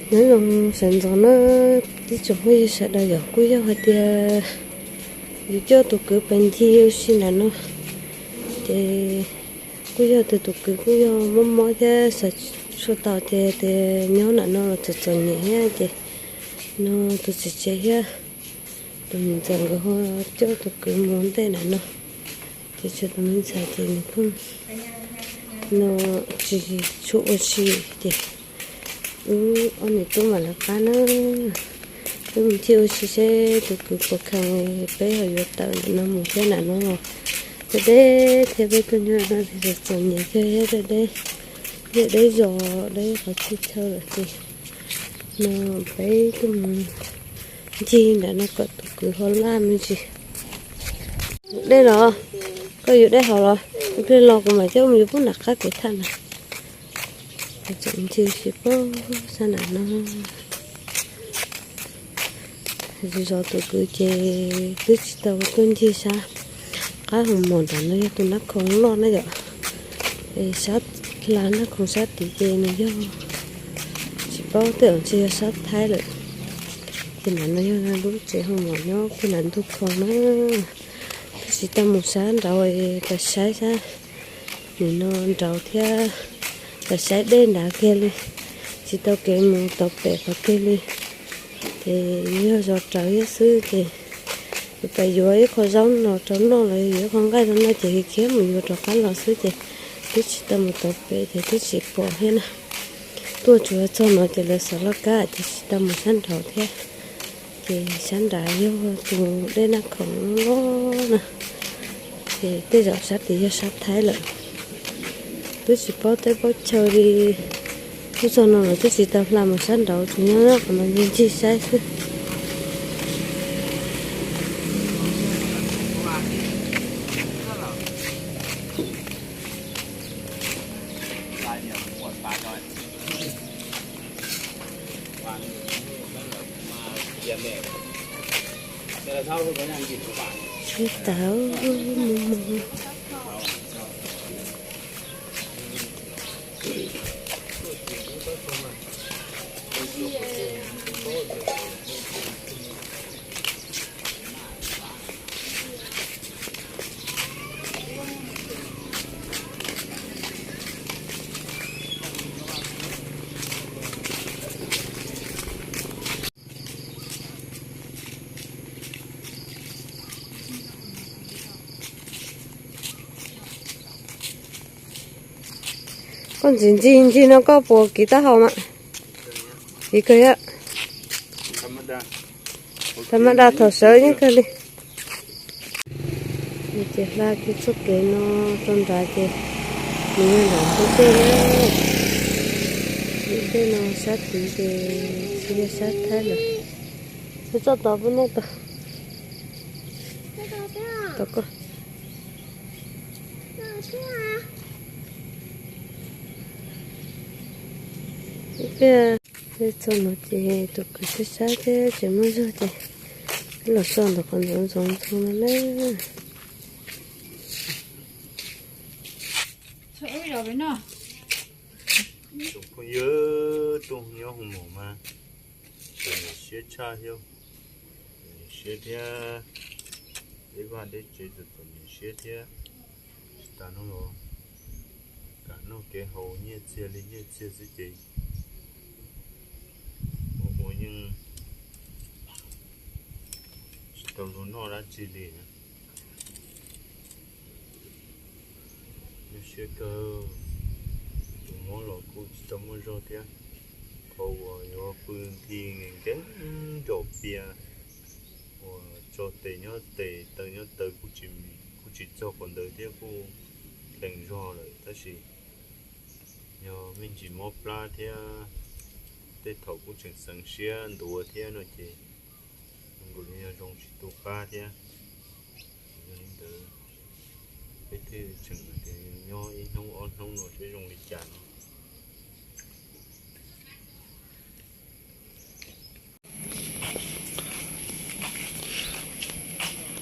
Nyob zoo sawv ntxov na, ib tsoom phooj ywg sawv daws, yog kuj yog hais tias yus coj tus kwv pais ncig ua si nram no, ces kuj yog tias tus kwv kuj yog mob mob thiab xav tsis tau ces tias nyob nram no los txom txom nyem thiab ces no tus txiv tsev thiab tus me ntxhais nkawd ho coj tus kwv mus ntej nram no. Ces tshuav tus me ntxhais ces nws pheej no tsis tshua ua si ces wb ob niam tub mam lawv qab na, wb mus ncig ua si seb tus kwv puas kheev, peb ho yuav tawm ntawm no mus thiab nram no los deb deb thiab peb tuaj nyob no txom txom nyem thiab deb deb, deb zos deb qhov chaw lawm ces no peb tuaj mus ncig nram no kom tus kwv ho laj me ntsis. Dej los, koj yuav dej haus los? Ib pliag los kuv mam coj mus yuav pub nram qab kev thaj na. Tseem ncig ua si pab sab nram no. Zos tus kwv ces twb tsis tau tuaj ncig sab qab hoo mom nram no, yog tus nab khoom loj na yom. Es sab hla nab khoom sab tid ces nws yog tsis paub tej zaum ntshe yog sab Thaib lawm. Ces nram no yog lub tsev hoo mom nyob puag nram ntug khoom na. Twb tsis tau mus sab nraud es tas saib sab nim no nraud thiab tas saib dej nrad kiag li, tsis tau kev mus tau pem qhov twg li. Ces yog zos raws yog xwb ces yuav pais yuav ib qho zaub no rau noj los yuav ib qho nqaij rau noj ces khiav mus yuav rov qab los xwb ces twb tsis tau mus tau pem ces twb tsis pom thiab na. Tuaj tsuas txog no ces lawv xov laj kab ces tsis tau mus sab nraud thiab. Ces sab nrad yog tus dej nab khoom loj na. Ces tej zaum sab tid yog sab Thaib lawm. Twb tsis paub teb paub chaw li. Tuaj txog no los twb tsis tau hla mus sab nraud, tsuas nyob qhov no ncig ncig saib xwb. Tsis tau mus mus. Koj ntxiv ncig ncig no koj puas kiv taub hau mas? Kiv kawg thiab. Thaum mas das thaum sawv yeej kawg li. Ces hla kiag txoj kev no rau nrad ces nws yog nram ntug dej na. Ntug dej no sab tid ces tsis yog sab Thaib lawm. Txoj tod pub nej tau. Tau koj. Peb txog no ces tus kwv sab sab thiab tseem muaj zog ces peb los so ntawm qhov ntxoov ntxoov ntxoo no na. Tus phooj ywg tuaj nyob hoo mom mas txom nyem siab tshaj thiab, txom nyem siab thiab, deb vaj deb tsev txom txom nyem siab thiab. Tsis tas no los kam noj kev haus nyiaj txiag li nyiaj txiag xwb ces ua ua yeej tsis tau luag noj dab tsi li. Nyuaj siab kawg, tus mob los kuj tsis tau muaj zog thiab. Qhov uas yuav pw nthi nkees nkees nraum pias uas tso tes nyob tes taw nyob taw kuj tsis txog qhov ntawd thiab kuj dheev zog lawm tab sis yog me ntsis mob plab thiab tej thaum kuj tseem xeev siab ntuav thiab no ces zoo nkaus li yog zoo tsis tu qab thiab. Yog li ntawd peb thiaj tseem tias nyob ib hnub ob hnub no seb zoo li cas no.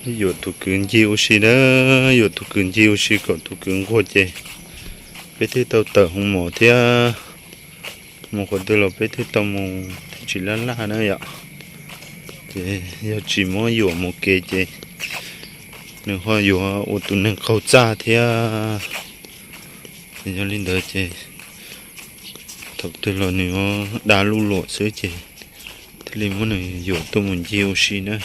Yuam tus kwv ncig ua si na, yuam tus kwv ncig ua si kom tus kwv nquag ces peb thiaj tau tawm hoo mom thiab. Mus qhov twg los peb thiaj tau mus thiaj tsis laj laj na yom. Ces yog tsis muab yuam mus kev ces nws ho yuav ua tus neeg qaug txaj thiab. Ces yog li ntawd ces thaum twg los nws da luj luam xwb ces thiaj li muab nws yuam tuaj mus ncig ua si na.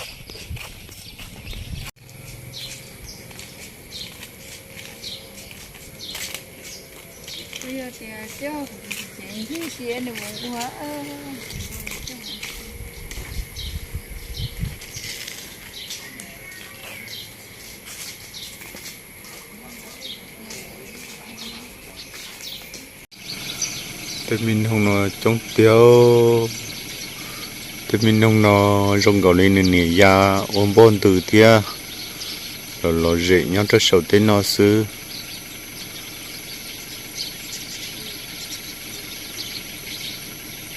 Tej me noog no coob tiag. Tej me noog no zoo nkaus li nws niam ya ua npoj ntws thiab los lom zem nyob rau saum tej no xwb.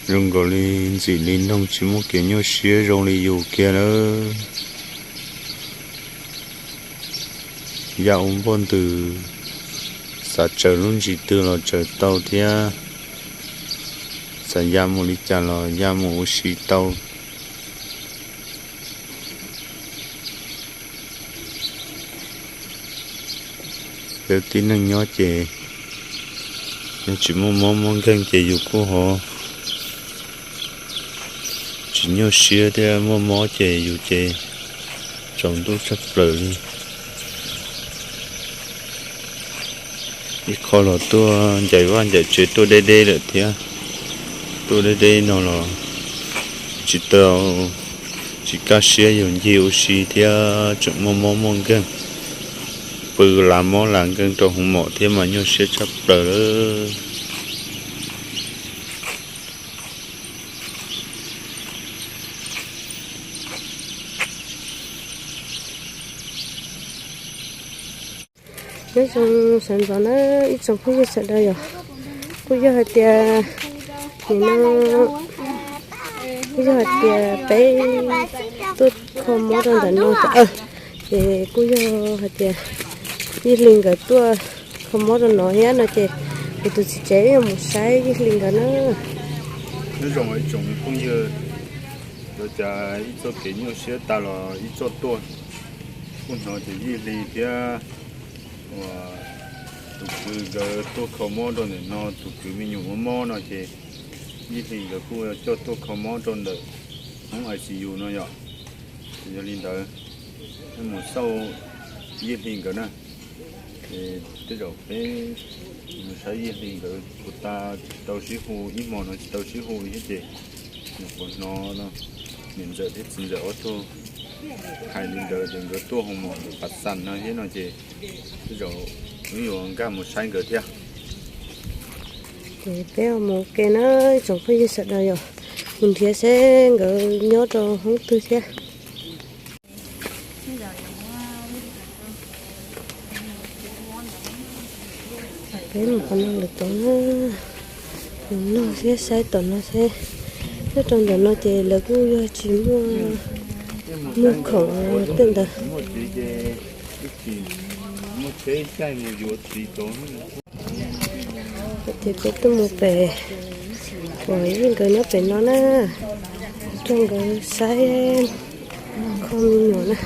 Zoo nkaus li ntxim li noog tsis muaj kev nyuaj siab zoo li yus kiag lawm. Ya ua npoj ntws, xav tsaws lub ntsis twg los tsaws tau thiab, xav ya mus li cas los ya mus ua si tau. Peb tib neeg nyob ces yog tsis muaj mob muaj nkeeg ces yus kuj ho tsis nyuaj siab thiab, muaj mob ces yus ces tsaus ntuj tshaj plaws li. Ib qho los tuaj ncaim vaj ncaim tsev tuaj deb deb lawm thiab. Tuaj deb deb no los tsis tau, tsis kaj siab yus ncig ua si thiab tseem muaj mob muaj nkeeg, pw las mob las nkeeg rau hauv mom thiab mas nyuaj siab tshaj plaws lawm. Nyob zoo sawv ntxov na ib tsoom phooj ywg sawv daws yom. Kuj yog hais tias nim no kuj yog hais tias peb tuaj kho mob rau ntawm no, ces kuj yog hais tias Yij Hli nkawd tuaj kho mob rau no thiab no ces kuv tus txiv tsev yuav mus saib Yij Hli nkawd na. Nyob zoo ib tsoom phooj ywg, ua cas ib txoj kev nyuaj siab tas los ib txoj tuaj. Kuj hnov tias Yij Hli thiab tus kwv nkawd tuaj kho mob rau ntawm no, tus kwv me nyuam mob mob no ces Yij Hli nkawd kuj coj tuaj kho mob rau ntawm hoob I C U no yom. Ces yog li ntawd, peb mus xauj Yij Hli nkawd na. Ces tej zaum peb mus saib Yij Hli nkawd puas tas, tsis tau sib hu, ib hmo no tsis tau sib hu thiab ces nyuam qhuav hnov niam ntxawm thiab txiv ntxawm ob tug hais li ntawd ces nkawd tuaj hoo mom ntawm Pas Xas no thiab no ces tej zaum wb yuav nkag mus saib nkawd thiab. Ces peb mus ua ke na ib tsoom phooj ywg sawv daws yom, mus nrhiav seb nkawd nyob rau hoob twg thiab. Peb mus qhov no lawm tod na, mus nug thiab saib tom no seb, nyob rau ntawm no ces lawv kuj yog tsis muaj, muaj khoom tej ntawd. Ces peb tuaj mus pem uas Yij nkawd nyob pem no na, coj nkawd saib kho me nyuam na.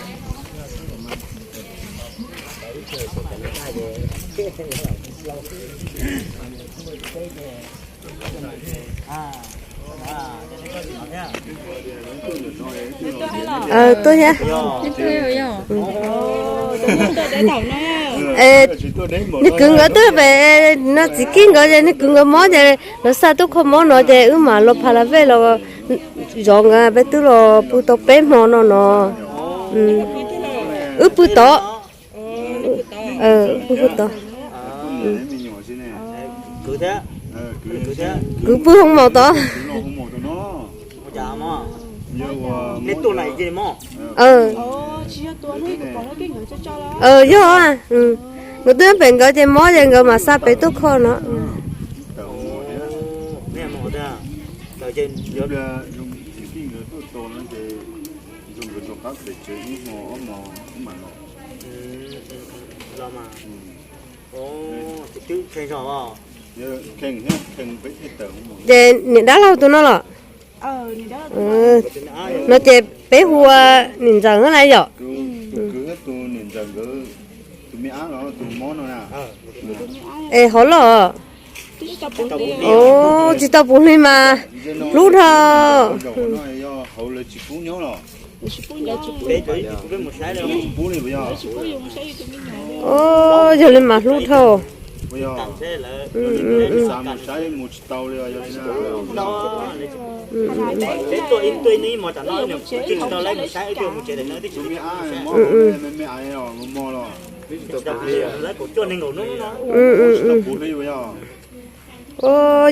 Tuaj thiab. Nws kwv nkawd twb pem no, txiv Kib nkawd ces nws kwv nkawd mob ces lawv xa tuaj kho mob no ces wb mam los Pha La Vej los zov nkawd, peb twb los pw tau peb hmo no no. Wb pw tod. Wb pw tod. Kwv pw hoo maum tod. Yog, nkawd twb pem nkawd ces mob ces nkawd mam xa pem tuaj kho no. Twb tshee zog os. Ces niam dab laug tus no los? No ces peb hu ua niam ntxawm na yom. Es hov loj? Tsis tau puv hli mas hlub dhau. Yog li mas hlub dhau.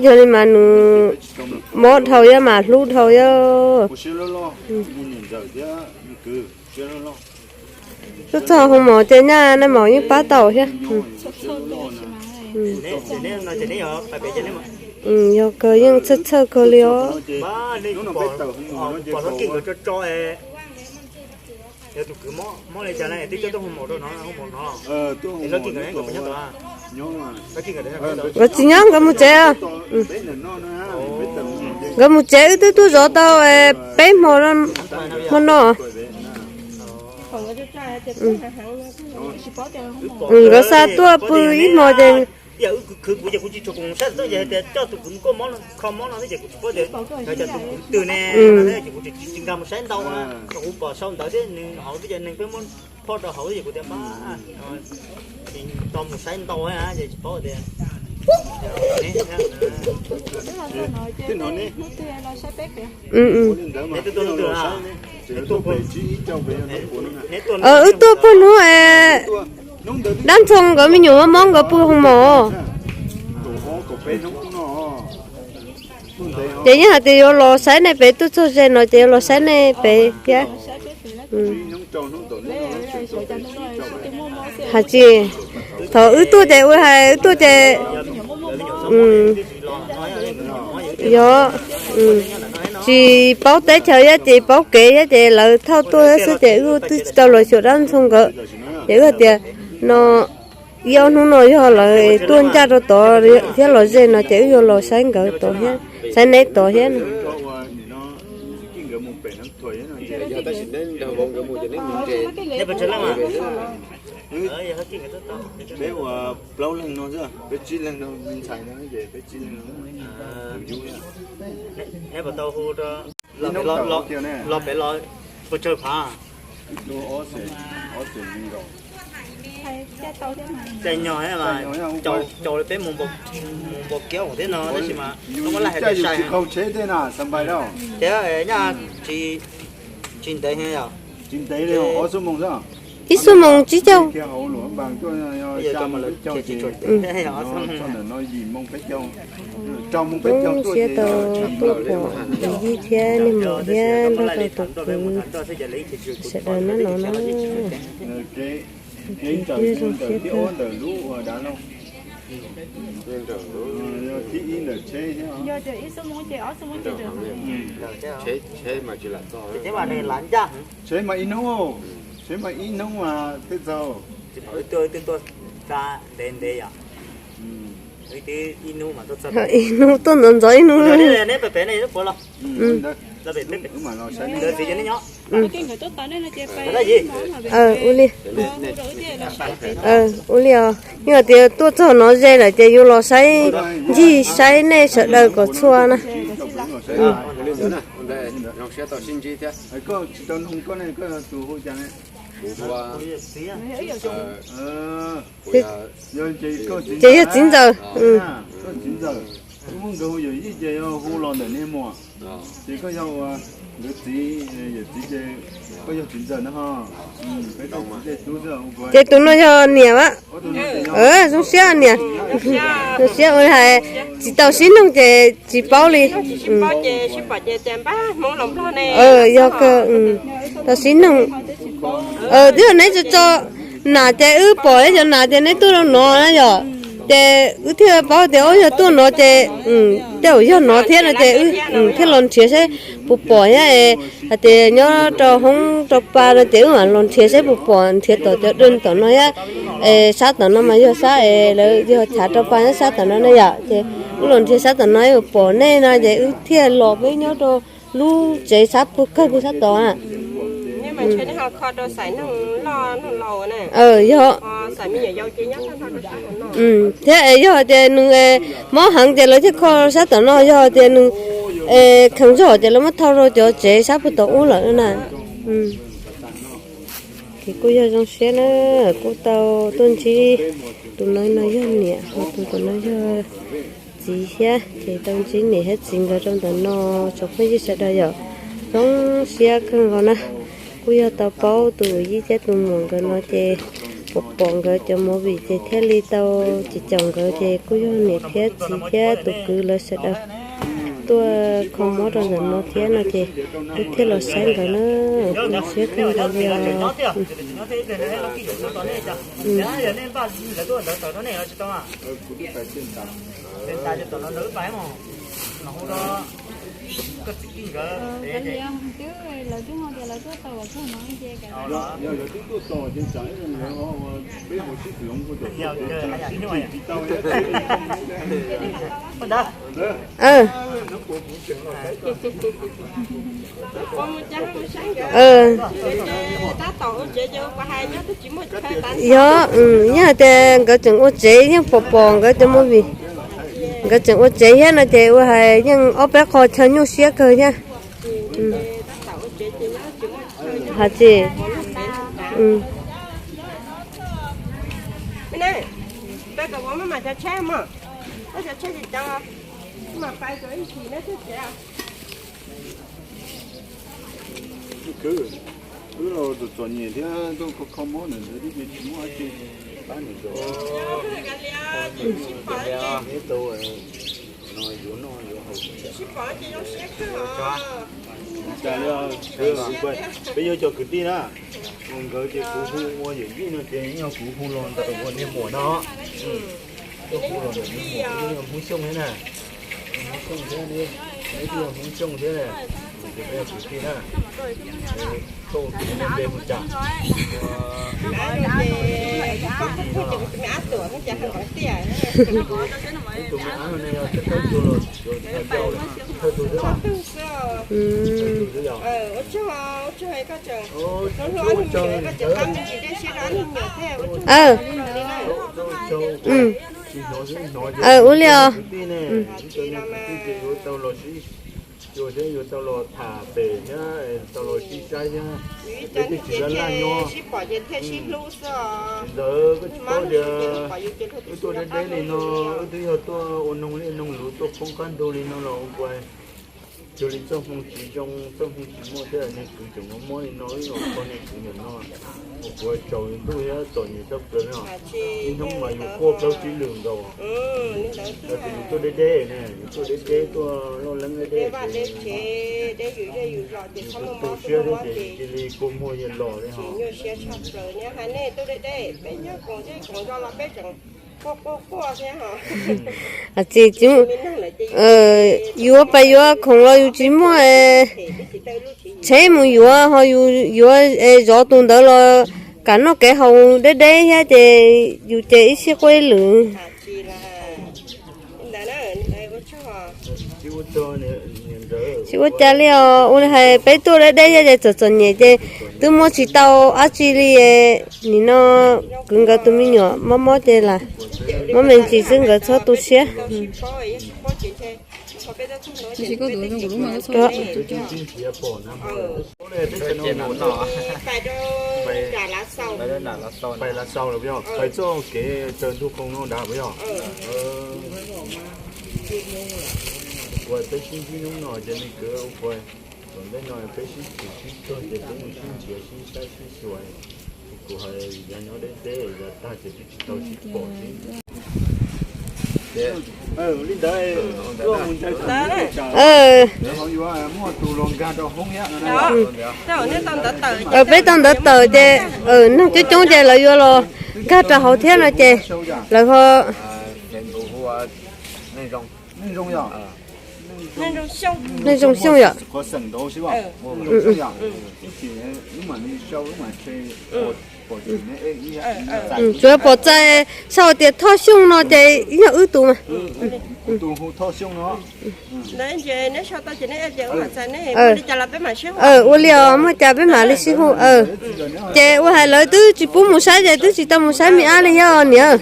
Yog li mas nws mob dhau yog mas hlub dhau yog. Tuaj txog hoo maum ces nyaj naj maum yeej pab tau thiab. Yog kawg yeej txhawj txhawj kawg li os. Nkawd tsis nyob nkawd mus tsev. Nkawd mus tsev wb twb tuaj zov tau peb hmo, hmo no. Nkawd xa tuaj pw ib hmo ces Wb tuaj pog hnub dab ntxoo nkawd me nyuam mob mob nkawd pw hoo maum. Ces yeej hais tias yuav los saib nej pem, tuaj txog ze no ces yuav los saib nej pem thiab. Hais tsis, thaum wb tuaj ces ua hais wb tuaj ces yog tsis paub teb chaws thiab ces paub kev thiab ces lawv thauj tuaj xwb ces wb twb tsis tau los xyuas dab ntxoo nkawd. Ces wb hais tias no ib ob hnub no yog lawv tuaj ncaj rau tod thiab los ze no ces wb yuav los saib nkawd tod thiab, saib neb tod thiab. Peb ua plaub leeg no xwb, peb tsib leeg no, me ntxhais no ces peb tsib leeg no. Los pem los pes tsawg phav? Caij nyoog mas caum li peb mus npaum kiab thiab no tab sis mas muab laj hais tias sai. Ces nyaj tsis ntev yom. Ib xuab moos tsib caug. Siab tau tuaj pom yij thiab niag maum thiab nrog rau tus kwv sawv daws nyob no na. Zoo siab kawg. Tsheb mas ib hnub, tsheb mas ib hnub mas thiaj txog. Ib hnub tuaj ntxov ntxov ib hnub. Ua li, ua li os, yog tias tuaj txog no ze lawm ces yuav los saib ncig saib nej sawv daws kom txhua na. Ces yog txiv ntxawm. Ces tus no yog niam a. Zoo siab niam. Zoo siab ua li hais tsis tau sib noog ces tsis paub li. Yog kawg, tau sib noog. Twb yog neb tso tso nas ces wb pom cov nas ces neb tuaj rau no na yom. Ces wb thiaj paub tias, o, yog tuaj no ces tej zaum yog no thiab no ces wb thiaj los nrhiav saib puas pom thiab. Hais tias nyob rau hoob rau pa no ces wb mam los nrhiav saib puas pom, nrhiav tom cov dej tom no thiab. Sab tom no mas yog sab es lawv yog chav rau pa nyob sab tom no na yom. Ces wb los nrhiav sab tom no, pom nej no ces wb thiaj los peb nyob rau lub tsev sab puag kawg puag sab tod na. Yog, thiab yog tias nws mob heev ces lawv thiaj kho sab tom no, yog tias nws kheev zog ces lawv muab thau rau cov tsev sab puag tom ub lawm na. Ces kuj yog zoo siab na, kuj tau tuaj ntsib tus no, no yog niam, ho tus tom no yog txiv thiab. Ces tau ntsib niam thiab txiv nkawd rau ntawm no, tsoom phooj ywg sawv daws yom. Zoo siab kawg nkaus na, kuj yog tau paub tus yij thiab tus muam nkawd no ces pom pom nkawd cov movie ces thiaj li tau caum caum nkawd ces kuj yog niam thiab txiv thiab tus kwv lawv sawv daws tuaj kho mob rau ntawm no thiab no ces wb thiaj los saib nkawd na. Zoo siab kawg nkaus li os. Yog, yog hais tias nkawd tseem ua tsev, yeej pom pom nkawd cov movie, nkawd tseem ua tsev thiab no ces ua hais yeej ob peb qho chaw nyuaj siab kawg thiab. Has tsis Wb los txom txom nyem thiab tuaj kho kho mob ntawm ntawd twb tsis muaj dab tsi pab nws rau. Neb tau no yuav noj yuav haus. Cas li, peb yog cov kwv tij na, nkawd ces kuv hu ua yawm yij no ces yog kuv hu los ntawm ua niag muam no. Tuaj hu los ntawm niag muam, yog Hmoob Xyooj thiab na. Hmoob Xyooj thiab, neb twb yog Hmoob Xyooj thiab na. Ces peb yog kwv tij na. Thauj tus npe hu cas? Tus me ab no yog thawj thawj tus, thawj tus xwb yog. Ua li os. Yuav tau los sib, yuav thiab yuav tau los tham pem thiab tau los sib saib thiab. Peb twb tsis laj laj nyob. Ntawd koj tsis paub tias wb tuaj deb deb li no, wb twb yog tuaj ua noog liaj noog luv tuaj khoob qab ntug li no los ua cuag li txoj hmoo tsis zoo, txoj hmoo tsis muaj thiab. Niag kwv tseem mob mob li no, wb los kho niag kwv ntawm no, ua kuv tsaus ntuj thiab txom nyem tshaj plaws li os. Ib hnub mas yus quaj plaub tsib lwm nkaus. Yog tias yus tuaj deb deb ne, yus tuaj deb deb tuaj loj leeb deb deb ces yus tu siab thiab ces yus cia li kua muag yawg los li hos. Tsis, yuav pas yuav khoom los yus tsis muaj tsheb mus yuav, ho yus yuav zov tus ntawd los kam noj kev haus deb deb thiab ces yus ces ib sij quaj ib lwm. Tsis ua cas li os, ua li hais peb tuaj deb deb thiab ces txom txom nyem ces twb muab tsis tau dab tsi li. Nim no kwv nkawd tus me nyuam mob mob ces lam muab me ntsis xwb, nkawd txhob tu siab. Pais txoj kev taws ntug qoo no dav puas yog? Ua peb sib ntsib hnub no ces me kwv, ua tom ntej no peb sib txwm sib txog ces peb mus sib nrhiav sib saib sib xyuas. Kuv hais yav nyob deb deb yav tag ces twb tsis tau sib pom thiab. Li ntawd, lawv ho yuav muaj tus los nkag rau hoob thiab no. Peb tau ntawv tawm ces neeg coob coob ces lawv yuav los nkag rau hauv thiab no ces lawv ho Nej zoo xyooj yom. Tsuav pom txais sau tias Thoj Xyooj no ces yog wb tus mas. Ua li os, muaj cas peb mam li sib hu. Ces ua hais lawv twb tsis pub mus saib ces twb tsis tau mus saib me ab li thiab niam.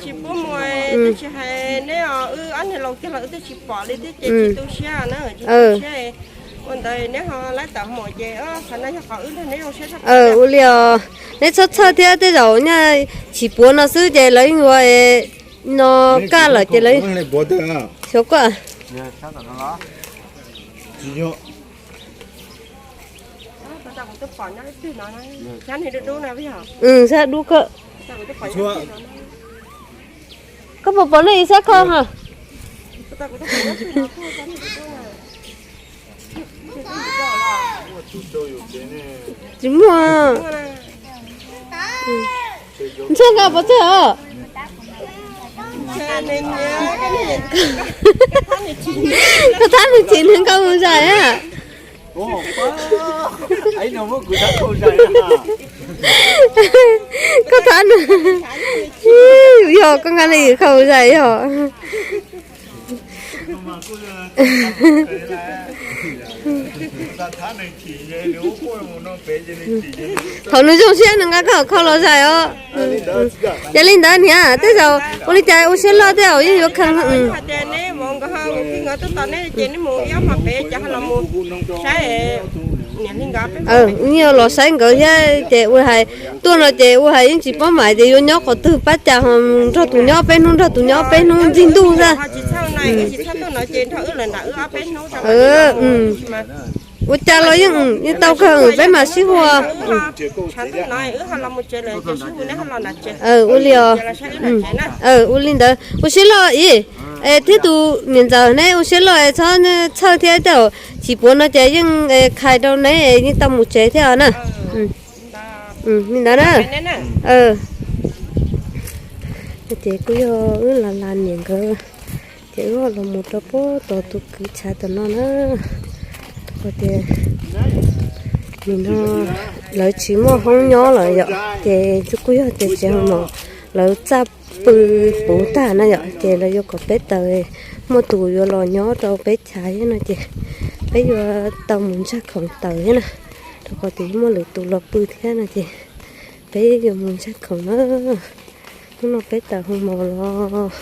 Ua li os, neb txhob txhawj thiab, tej zaum nyaj chim puav no xwb ces lawv yeej yuav no kaj lawm ces lawv xyov kuj. Sab dub kawg. Koj puas pom nej ib sab kho ha? Tsis muaj. Ntxhab nqa pov tseg os. Koj thab nws chim nws nqa mus zais a. Koj thab nws. Yog koj nqa nws kha mus zais yog. Thaum nws zoo siab nws nqa koj kho los zais os. Yog li ntawd niam, tej zaum ua li cas ua siab loj tej zaum yeej yuav kheev. Yeej los saib nkawd thiab ces ua hais tuaj no ces ua hais yeej tsis paub mas ces yuav nyob qhov twg pab cas ho nrog tus nyob peb hnub, nrog tus nyob peb hnub ntxig ntuj xwb. Ua cas los yeej, yeej tau kawg, peb mam sib hu. Ua li os. Ua li ntawd ua siab loj ib, thiab tus niam ntxawm neb ua siab loj txhob txhawj thiab tej zaum chim puav no ces yeej khai rau neb yeej tau mus tsev thiab na. Li ntawd na. Ces kuj yog wb las las niam nkawd ces wb los mus rau puag tom tus kwv tshav tom no na. Rau qhov tias nim no lawv tsis muaj hoob nyob lawm yom, ces kuj yog tias tsev hoo no lawv txaj pw puv tag na yom, ces lawv yuav kom peb taws muaj tus yuav los nyob rau peb chav thiab no ces peb yuav tau mus ntsaj khoom taws thiab na. Rau qhov tias muaj lwm tus los pw thiab no ces peb yuav mus ntsaj khoom na. Hnub no peb taws hoo mos los.